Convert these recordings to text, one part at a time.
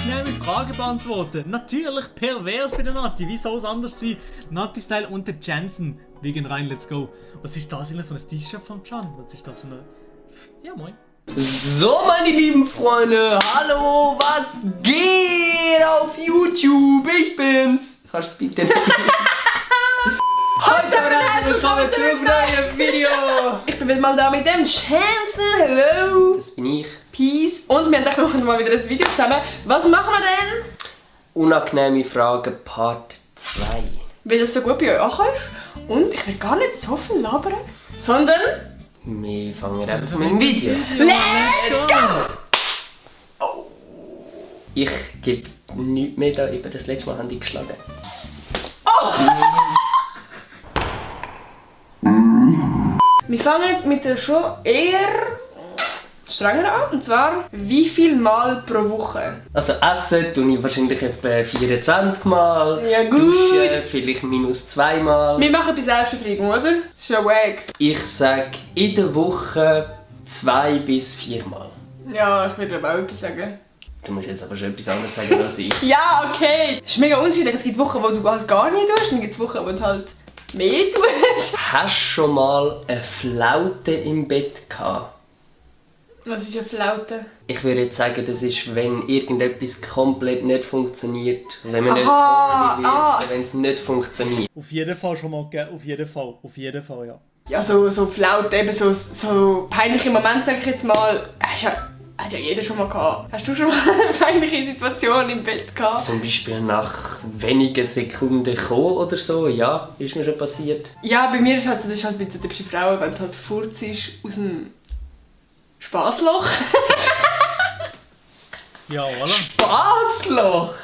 unangenehme Fragen beantworten. Natürlich pervers wie der Nati. Wie soll es anders sein? Nati-Style und der Jensen. Wegen rein, let's go. Was ist das eigentlich für ein T-Shirt von Can? Was ist das für eine... Ja, moin. So, meine lieben Freunde, hallo, was geht auf YouTube? Ich bin's. Kannst du es bitte nicht? Heute herzlich willkommen zu einem neuen Video. Ich bin wieder mal da mit dem Jensen. Hello. Das bin ich. Peace. Und wir dachten, wir machen mal wieder ein Video zusammen. Was machen wir denn? Unangenehme Fragen Part 2. Weil das so gut bei euch ankommt. Und ich will gar nicht so viel labern, sondern... Wir fangen einfach mit dem Video. Let's go! Ich gebe nichts mehr da über das letzte Mal haben die geschlagen. Wir fangen mit der schon eher strenger an. Und zwar, wie viel Mal pro Woche? Also essen tue ich wahrscheinlich etwa 24 Mal. Ja, gut. Duschen vielleicht minus 2 Mal. Wir machen bei Selbstbefriedigung, oder? Das ist ja wack. Ich sage in der Woche 2 bis 4 Mal. Ja, ich würde auch etwas sagen. Du musst jetzt aber schon etwas anderes sagen als ich. Ja, okay. Es ist mega unterschiedlich. Es gibt Wochen, wo du halt gar nicht tust. Und dann gibt es Wochen, wo du halt mehr tust. Hast du schon mal eine Flaute im Bett gehabt? Was ist eine Flaute? Ich würde jetzt sagen, das ist, wenn irgendetwas komplett nicht funktioniert. Wenn man nicht Aha, horny wird, also wenn es nicht funktioniert. Auf jeden Fall schon mal gegeben. Auf jeden Fall, ja. Ja, so Flaute, eben so peinliche Momente, sag ich jetzt mal. Hat ja jeder schon mal gehabt. Hast du schon mal eine peinliche Situation im Bett gehabt? Zum Beispiel nach wenigen Sekunden kommen oder so, ja, ist mir schon passiert. Ja, bei mir ist halt so, das ist halt mit so typischen Frauen, wenn du halt furzt aus dem Spassloch. Ja, voilà. Spassloch!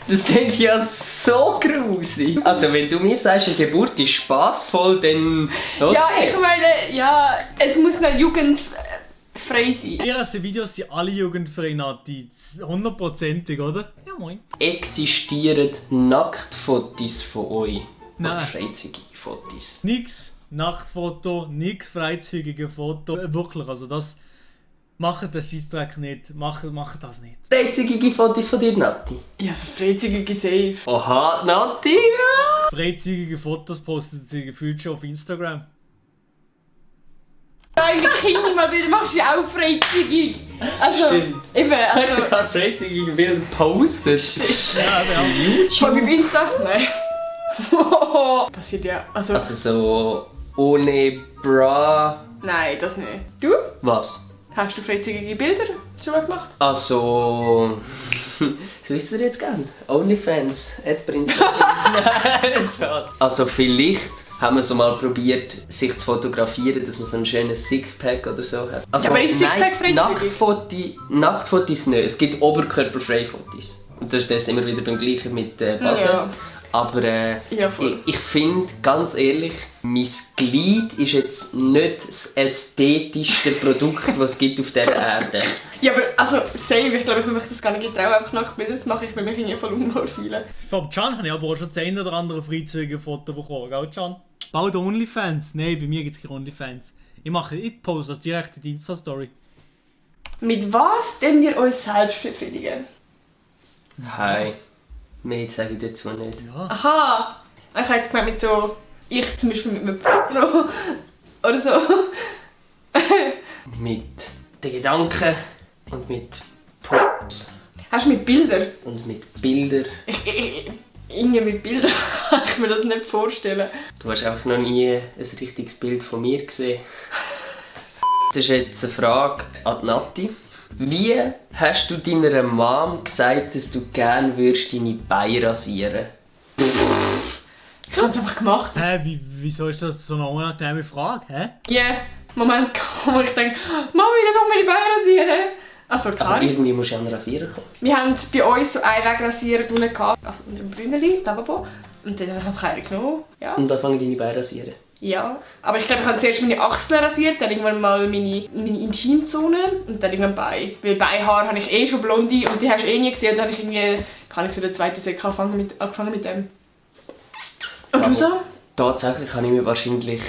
Das klingt ja so grusig. Also wenn du mir sagst, eine Geburt ist spaßvoll, dann... Okay. Ja, ich meine, ja, es muss noch jugendfrei sein. Ihr erste Videos sind alle jugendfrei, Nati. 100%ig, oder? Ja, moin. Existieren Nacktfotos von euch? Nein. Oder freizügige Fotos? Nix Nacktfoto, nix freizügige Foto. Wirklich, also das... Macht den Scheissdreck nicht. Macht das nicht. Freizügige Fotos von dir, Nati? Ja, so freizügige Safe. Oha, Nati! Ja. Freizügige Fotos postet sie gefühlt schon auf Instagram. Nein, mit Kindern mal wieder machst du ja auch freizügig. Also, Stimmt. eben, Hast du also... sogar freizügige Bilder postest? Ja, ja. Voll bei Insta? Nein. Passiert ja. Also, Also so ohne Bra... nein, das nicht. Du? Was? Hast du freizügige Bilder schon mal gemacht? Also... So ist er jetzt gern. OnlyFans, Nein, Spaß. Also vielleicht haben wir so mal probiert, sich zu fotografieren, dass man so ein schönes Sixpack oder so hat. Also, Ja, aber ist Sixpack freizügig? Nacktfotos nicht. Es gibt oberkörperfreie Fotos. Und das ist das immer wieder beim Gleichen mit Baden. Ja. Aber Ja, voll. ich finde, ganz ehrlich, mein Glied ist jetzt nicht das ästhetischste Produkt, was es gibt auf dieser Erde. Ja, aber also, same. Ich glaube, ich will mich das gar nicht getrauen, einfach Nacktbilder zu machen. Ich will mich irgendwie voll unwohl fühlen. Vom Can habe ich aber auch schon das eine oder andere freizügige Foto bekommen, gell, Can? Baut Onlyfans? Nein, bei mir gibt es keine Onlyfans. Ich poste das direkt in die Insta-Story. Mit was denn wir uns selbst befriedigen? Hi. Mehr sage ich dazu nicht. Ja. Aha! Ich habe jetzt gemeint mit so... Ich zum Beispiel mit einem Porno. Oder so. Mit den Gedanken und mit Posts Hast du mit Bildern? und mit Bildern. Irgendwie mit Bildern kann ich mir das nicht vorstellen. Du hast einfach noch nie ein richtiges Bild von mir gesehen. Das ist jetzt eine Frage an die Nati. Wie hast du deiner Mom gesagt, dass du gerne würdest deine Beine rasieren? Ich habe es einfach gemacht. Hä, wieso ist das so eine unangenehme Frage? Hä? Ja, Moment kam, wo ich denke, Mami, ich will doch meine Beine rasieren. Also klar. Aber irgendwie musst du an den Rasierer kommen. Wir haben bei uns so einen Wegrasierer unten gehabt, also unter dem Brünneli, Lavabo. Und dann habe ich einfach einen genommen. Ja. Und dann fangen deine Beine rasieren. Ja. Aber ich glaube, ich habe zuerst meine Achseln rasiert, dann irgendwann mal meine Intimzone und dann irgendwann Beine. Weil Beinhaar habe ich eh schon blonde und die hast du eh nie gesehen. Und dann habe ich irgendwie, kann ich so den zweiten Säcke angefangen mit dem. Und du so? Tatsächlich habe ich mir wahrscheinlich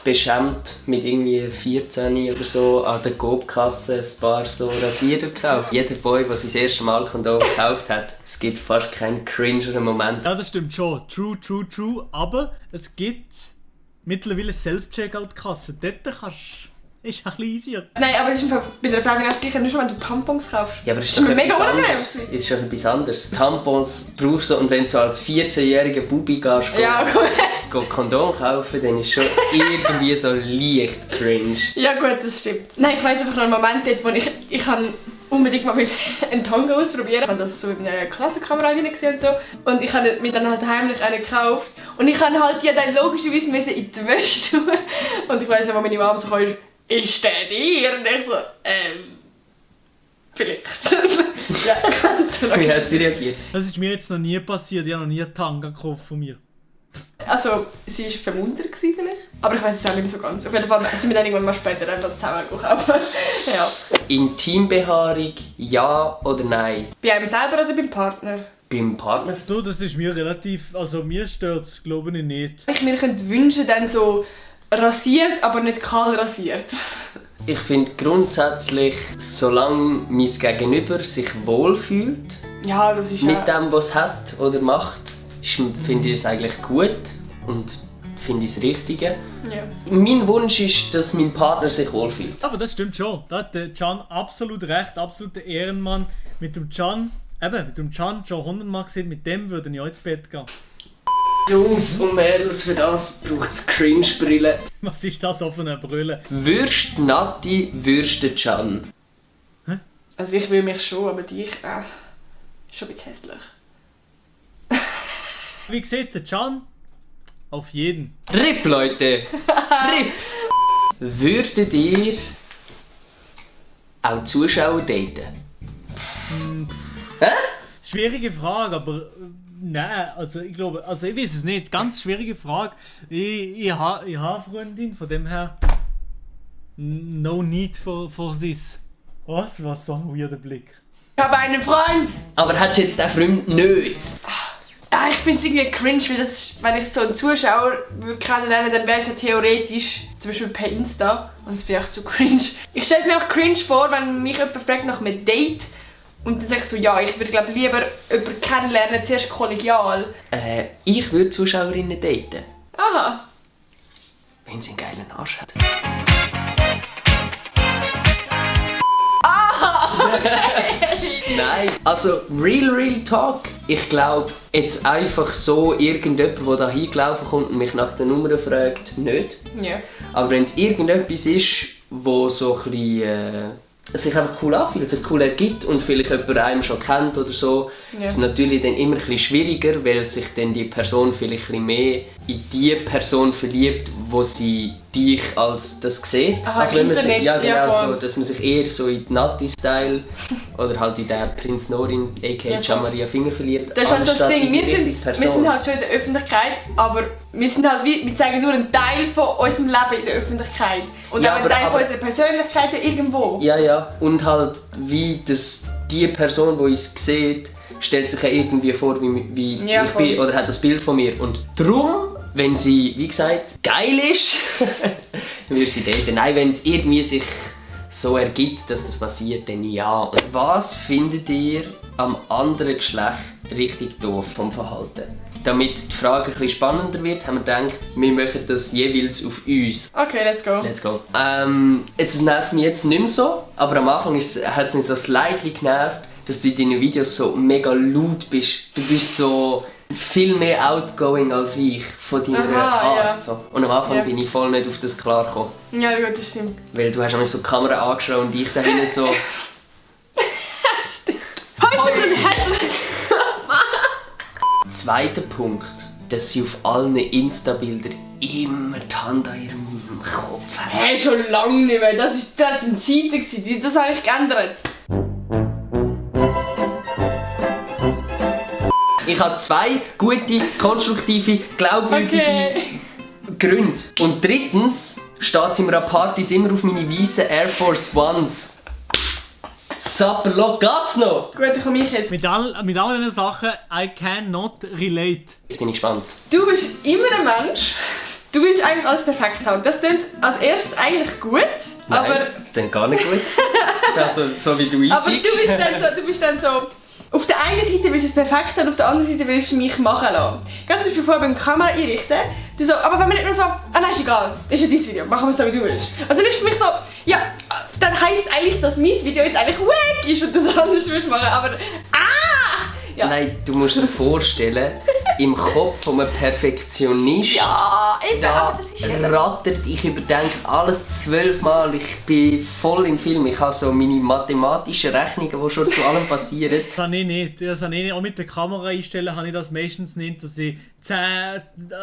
beschämt mit irgendwie 14 oder so an der Coop-Kasse ein paar so Rasierer gekauft. Jeder Boy, der sein erstes Mal Kondom gekauft hat, es gibt fast keinen cringeren Moment. Ja, das stimmt schon. True. Aber es gibt mittlerweile Self-Checkout-Kassen. Dort kannst ist ein bisschen easier. Nein, aber es ist bei der Frau genau das Gleiche, nur schon wenn du Tampons kaufst. Ja, aber es ist Das ist doch mir mega etwas unangenehm. anderes. Es ist schon etwas anderes. Tampons brauchst du, und wenn du so als 14-jähriger Bubi gehst, Ja, gut. Kondom kaufen, dann ist schon irgendwie so leicht cringe. Ja gut, das stimmt. Nein, ich weiss einfach noch einen Moment dort, wo ich kann unbedingt mal einen Tango ausprobieren. Ich habe das so in einer Klassenkamera gesehen und so. Und ich habe mir dann halt heimlich einen gekauft. Und ich kann halt ja dann logischerweise in die Wäsche tun. Und ich weiss noch, wo meine Mama so kam, ist der dir? Und ich so, vielleicht. Ja, ganz so. Wie hat sie reagiert? Das ist mir jetzt noch nie passiert. Ich habe noch nie einen Tanga gekauft von mir. Also, sie war verwundert vielleicht. Aber ich weiss es auch nicht mehr so ganz. Auf jeden Fall sind wir dann irgendwann mal später dann zusammen gekauft. Ja. Intimbehaarung, ja oder nein? Bei einem selber oder beim Partner? Beim Partner? Du, das ist mir relativ... Also mir stört es, glaube ich, nicht. Ich mir könnte wünschen, dann so rasiert, aber nicht kahl rasiert. Ich finde grundsätzlich, solange mein Gegenüber sich wohlfühlt Ja, das ist mit dem, was es hat oder macht, finde ich es eigentlich gut und finde ich das Richtige. Ja. Mein Wunsch ist, dass mein Partner sich wohlfühlt. Aber das stimmt schon. Da hat der Can absolut recht. Absoluter Ehrenmann. Mit dem Can schon 100-mal gesehen. Mit dem würde ich auch ins Bett gehen. Jungs und Mädels, für das braucht es Cringe-Brille. Was ist das auf einer Brille? Würst Nati, würst der Can? Also ich will mich schon, aber dich schon ein bisschen hässlich. Wie sieht der Can? Auf jeden. RIP, Leute! RIP! Würdet ihr auch Zuschauer daten? Hä? Schwierige Frage, aber nein, also ich glaube, also ich weiß es nicht. Ganz schwierige Frage. Ich habe eine Freundin, von dem her no need for this. Was war so ein weirder Blick? Ich habe einen Freund! Aber hättest du jetzt den Freund nicht? Ja, ich finde es irgendwie cringe, weil das ist, wenn ich so einen Zuschauer kennenlerne, dann wäre es ja theoretisch, zum Beispiel per Insta, und das finde ich zu cringe. Ich stelle es mir auch cringe vor, wenn mich jemand fragt nach einem Date und dann sage ich so, ja, ich würde glaube lieber jemanden kennenlernen, zuerst kollegial. Ich würde Zuschauerinnen daten, Aha. wenn sie einen geilen Arsch hat. Nein, also real talk. Ich glaube, jetzt einfach so irgendjemand, der da hingelaufen kommt und mich nach der Nummer fragt, nicht. Ja. Aber wenn es irgendetwas ist, wo so ein bisschen, sich einfach cool anfühlt, sich cool ergibt und vielleicht jemand einem schon kennt oder so, Ja. ist es natürlich dann immer ein bisschen schwieriger, weil sich dann die Person vielleicht ein bisschen mehr in die Person verliebt, wo sie dich als das sieht. Aha, Also wenn man sich, Internet, ja genau ja, voll. so, dass man sich eher so in die Nati-Style oder halt in den Prinz Norin aka Ja, voll. Jean-Maria Finger verliebt. Das ist halt so das anstatt Ding, in die wir sind richtige Person. halt schon in der Öffentlichkeit, aber wir sind halt wie, wir zeigen nur einen Teil von unserem Leben in der Öffentlichkeit. Und Ja, auch einen aber- Teil von aber- unserer Persönlichkeit ja irgendwo. Ja, und halt wie das, die Person, die uns sieht, stellt sich ja irgendwie vor, wie Ja, ich voll. bin oder hat das Bild von mir. Und darum, wenn sie, wie gesagt, geil ist, dann würde sie daten. Nein, wenn es irgendwie sich so ergibt, dass das passiert, dann ja. Und was findet ihr am anderen Geschlecht richtig doof vom Verhalten? Damit die Frage ein bisschen spannender wird, haben wir gedacht, wir machen das jeweils auf uns. Okay, let's go. Let's go. Es nervt mich jetzt nicht mehr so, aber am Anfang hat es mich so slightly genervt, dass du in deinen Videos so mega laut bist. Du bist so viel mehr outgoing als ich von deiner Aha, Art. ja. So. Und am Anfang Ja. bin ich voll nicht auf das klargekommen. Ja, gut, das stimmt. Weil du hast nämlich so die Kamera angeschaut und ich da hinten so... Zweiter Punkt, dass sie auf allen Insta-Bildern immer die Hand an ihrem Kopf haben. Hey, schon lange nicht mehr. Das sind Zeiten gewesen. Das habe ich geändert. Ich habe 2 gute, konstruktive, glaubwürdige Okay. Gründe. Und drittens steht es im Party immer auf meine weißen Air Force Ones. Sapperlock, geht's noch? Gut, dann komme ich jetzt. Mit all diesen Sachen, I cannot relate. Jetzt bin ich gespannt. Du bist immer ein Mensch, du willst eigentlich alles perfekt haben. Das klingt als erstes eigentlich gut, Nein, aber... das klingt gar nicht gut. Also, so wie du Aber einsteigst. du bist dann so... Auf der einen Seite willst du es perfekt haben, auf der anderen Seite willst du mich machen lassen. Ganz zum Beispiel vorher beim Kamera einrichten. Du so, aber wenn wir nicht nur so, nein, ist egal, ist ja dein Video, machen wir es so, wie du willst. Und dann ist für mich so, ja, dann heisst eigentlich, dass mein Video jetzt eigentlich wack ist und du es anders willst machen, aber ja. Nein, du musst dir vorstellen, im Kopf von einem Perfektionist, Ja, eben, da aber das ist ja... rattert, ich überdenke alles 12 Mal, ich bin voll im Film, ich habe so meine mathematischen Rechnungen, die schon zu allem passieren. Das habe ich nicht. Das habe ich nicht. Auch mit der Kamera einstellen habe ich das meistens nicht, dass ich 10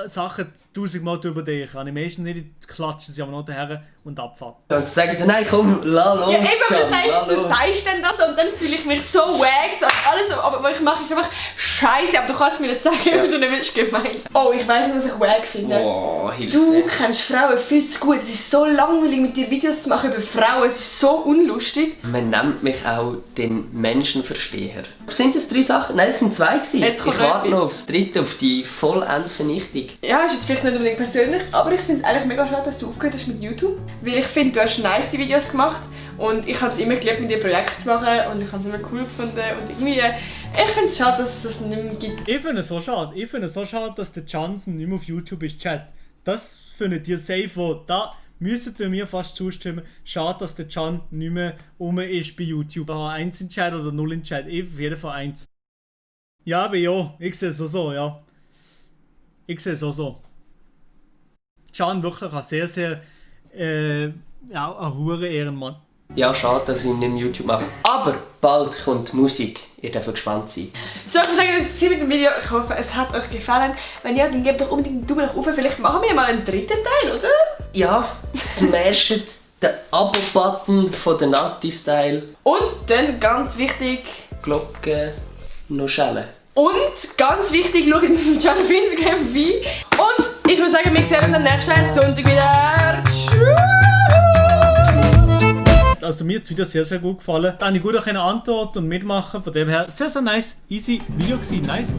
Sachen 1000 Mal überdenke. Habe ich meistens nicht, klatschen sie aber noch daher und abfahren. Und dann sagen sie, nein komm, lass los, Ja, eben, Can, du sagst dann das und dann fühle ich mich so wack, so alles, aber was ich mache, ist einfach scheiße, aber du kannst mir nicht sagen, Ja. wie du nicht willst gemeint. Oh, ich weiss nicht, was ich wack finde. Oh, Hilfe. Du kennst Frauen viel zu gut. Es ist so langweilig, mit dir Videos zu machen über Frauen. Es ist so unlustig. Man nennt mich auch den Menschenversteher. Sind das 3 Sachen? Nein, es sind 2 gewesen. Jetzt kommt Ich warte etwas. noch aufs 3., auf die Vollendvernichtung. Ja, ist jetzt vielleicht nicht unbedingt persönlich, aber ich finde es eigentlich mega schade, dass du aufgehört hast mit YouTube. Weil ich finde, du hast nice Videos gemacht und ich habe es immer geliebt, mit dir Projekte zu machen und ich habe es immer cool gefunden und irgendwie... Ich finde es schade, dass es das nicht mehr gibt. Ich finde es so schade. Ich finde es so schade, dass der Johnson nicht mehr auf YouTube ist. Chat. Das findet ihr safe, wo da müsstet ihr mir fast zustimmen. Schade, dass der Can nicht mehr ist bei YouTube. Aber 1 in Chat oder 0 in Chat. Ich auf jeden Fall 1. Ja, aber ja. Ich sehe es auch so, ja. Ich sehe es auch so. Can wirklich ein sehr, sehr ja, ein hure Ehrenmann. Ja, schade, dass ich nicht mehr YouTube mache. Aber bald kommt Musik. Ihr dürft gespannt sein. So, ich muss sagen, das war mit dem Video. Ich hoffe, es hat euch gefallen. Wenn ja, dann gebt doch unbedingt einen Daumen nach oben. Vielleicht machen wir mal einen 3. Teil, oder? Ja, smasht den Abo-Button von der Natti-Style. Und dann, ganz wichtig, Glocke noch schellen. und ganz wichtig, schaut meinen Channel auf Instagram vorbei. Und ich würde sagen, wir sehen uns am nächsten Sonntag wieder. Tschüss! Also mir hat das Video sehr, sehr gut gefallen. Da habe ich gut auch eine Antwort und mitmachen. Von dem her sehr, sehr nice, easy Video gewesen. Nice.